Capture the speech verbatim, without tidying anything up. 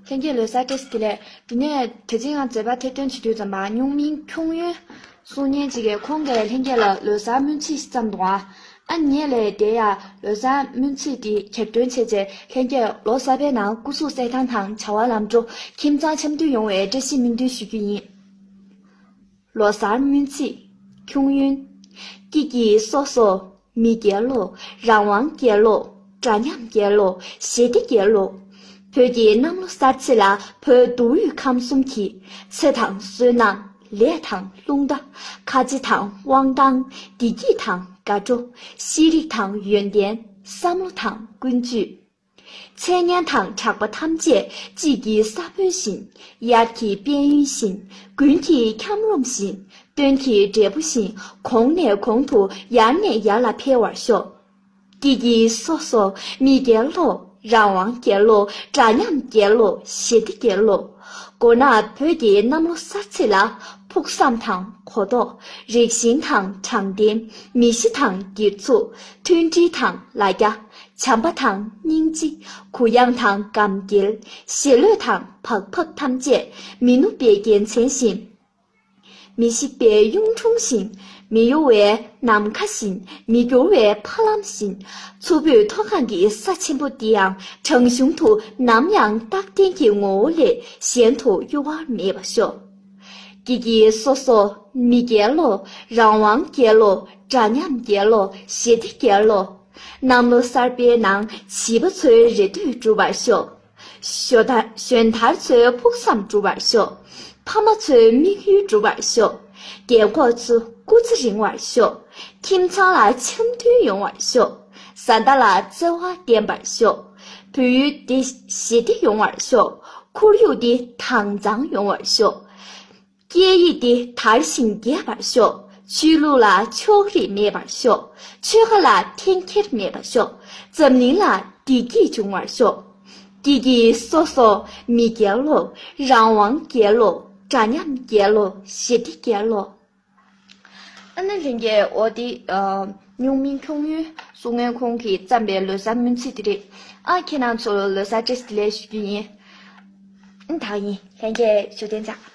ལྷན་རྒྱས་ལོ་གསར་བཀྲ་ཤིས་བདེ་ལེགས། དེ་ནས་དེ་རིང་ང་མཛད་པ་ཐེར་འདོན་བྱེད་དུས་ཙམ་པ་སྨྱུག་མིང་ཁྱུང་ཡོན་གསུང་མཁན་ཅིག་གིས་ཁོང་གིས་ལྷན་རྒྱས་ལ་ལོ་གསར་སྨོན་ཚིག་བརྩམས་འདུག་ཨ་ཨ་ངས་ལས་དེ་ཡང་ལོ་གསར་སྨོན་ཚིག་འདི་གྱེར་འདོན་བྱས་རྗེས་ལྷན་རྒྱས་ལོ་གསར་པའི་ནང་སྐུ་གཟུགས་གསལ་ཐང་དང་བྱ་བ་ལམ་འགྲོ། ཁྱིམ་ཚང་འཆམ་མཐུན་ཡོང་བའི་བཀྲ་ཤིས་སྨོན་འདུན་ཞུ་རྒྱུ་ཡིན། ལོ་གསར་སྨོན་ཚིག་ཁྱུང་ཡོན། སྐྱིད་སྐྱིད་སོ་སོ། མི་རྒྱལ་ལོ། རང་དབང་རྒྱལ་ལོ། འདྲ་མཉམ་རྒྱལ་ལོ། ཞི་བདེ་རྒྱལ་ལོ། བོད་ཀྱི་གནམ་ལོ་གསར་ཚེས་ལ་བོད་མདོ་དབུས་ཁམས་གསུམ་གྱི་ཚེ་དང་བསོད་ནམས། ལས་དང་རླུང་རྟ། ཁ་རྗེ་དང་དབང་ཐང་། བདེ་སྐྱིད་དང་དགའ་སྤྲོ། ཤེས་རིག་དང་ཡོན་ཏན། བསམ་བློ་དང་ཀུན་སྤྱོད། མཚན་སྙན་དང་གྲགས་པ་ཐམས་ཅད་དཔྱིད་ཀྱི་ས་བོན་བཞིན། དབྱར་གྱི་དཔལ་ཡོན་བཞིན། དགུན་གྱི་འཁྱམ་རོམ་བཞིན། སྟོན་གྱི་འབྲས་བུ་བཞིན། གོང་ནས་གོང་དུ་ཡར་ནས་ཡར་ལ་འཕེལ་བར་ཤོག་སྐྱིད་སྐྱིད་སོ་སོ། མི་རྒྱལ་ལོ། རང་དབང་རྒྱལ་ལོ། འདྲ་མཉམ་རྒྱལ་ལོ། ཞི་བདེ་རྒྱལ་ལོ། མགོ་ནག་བོད་ཀྱི་གནམ་ལོ་གསར་ཚེས་ལ། ཕུགས་བསམ་དང་གོ་རྟོགས། རིགས་ཞེན་དང་དྲང་བདེན། མི་གཤིས་དང་སྒེར་ཚུགས། མཐུན་སྒྲིལ་དང་ལ་རྒྱ། བྱམས་པ་དང་སྙིང་རྗེ། གུ་ཡངས་དང་དགའ་འཁྱལ། ཞེ་ལོས་དང་བག་ཕེབས་ཐམས་ཅད་མི་ནུབ་པའི་རྒྱལ་མཚན་བཞིན། མི་ཤིགས་པའི་གཡུང་དྲུང་བཞིན། མི་གཡོ་བའི་ནམ་མཁའ་བཞིན། མི་འགྱུར་བའི་ཕ་ལམ་བཞིན། མཚུར་ཕུའི་མཐོ་སྒང་གི་ས་ཆེན་པོ་འདི་ཡང་གྲང་གཞུང་དུ་ནམ་ཡང་རྟག་བརྟན་གྱི་ངོ་བོ་ལས་གཞན་དུ་གཡོ་བ་མེད་པར་ཤོག་སྐྱིད་སྐྱིད་སོ་སོ། མི་རྒྱལ་ལོ། རང་དབང་རྒྱལ་ལོ། འདྲ་མཉམ་རྒྱལ་ལོ། ཞི་བདེ་རྒྱལ་ལོ། གནམ་ལོ་གསར་པའི་ནང་བྱིས་པ་ཚོའི་རེ་འདོད་འགྲུབ་པར་ཤོག་ཞོ་ད་ཞོན་དར་ཚོའི་ཕུགས་བསམ་འགྲུབ་པར་ཤོག་ཕ་མ་ཚོའི་དམིགས་ཡུལ་འགྲུབ་པར་ཤོག་རྒན་འཁོགས་ཚོ་སྐུ་ཚེ་རིང་བར་ཤོག་ཁྱིམ་ཚང་ལ་འཆམ་མཐུན་ཡོང་བར་ཤོག་བཟའ་ཟླ་ལ་བརྩེ་བ་ལྡན་པར་ཤོག་བོད་ཡུལ་འདི་ཞི་བདེ་ཡོང་བར་ཤོག་ཁོར་ཡུག་འདི་དྭངས་གཙང་ཡོང་བར་ཤོག་སྐད་ཡིག་འདི་དར་ཞིང་རྒྱས་པར་ཤོག་ཆོས་ལུགས་ལ་ཕྱོགས་རིས་མེད་པར་ཤོག་ཆོལ་ཁ་ལ་འཐེན་འཁྱེར་མེད་པར་ཤོག་འཛམ་གླིང་ལ་བདེ་སྐྱིད་འབྱུང་བར་ཤོག་སྐྱིད་སྐྱིད་སོ་སོ། མི་རྒྱལ་ལོ། རང་དབང་རྒྱལ་ལོ། འདྲ་མཉམ་རྒྱལ་ལོ། ཞི་བདེ་རྒྱལ་ལོ། ཨ་ནི་ལྷན་རྒྱས་འོ་དེ་ཨ་སྨྱུག་མིང་ཁྱུང་ཡོན་གསུང་མཁན་ཁོང་གིས་བརྩམས་པའི་ལོ་གསར་སྨོན་ཚིག་དེ་རེད། ཨ་ཁྱེད་རང་ཚོ་ལོ་གསར་བཀྲ་ཤིས་བདེ་ལེགས་ཞུ་རྒྱུ་ཡིན། ཨ་ད་ཡིན་ལྷན་རྒྱས་བཞུགས་གདན་འཇགས།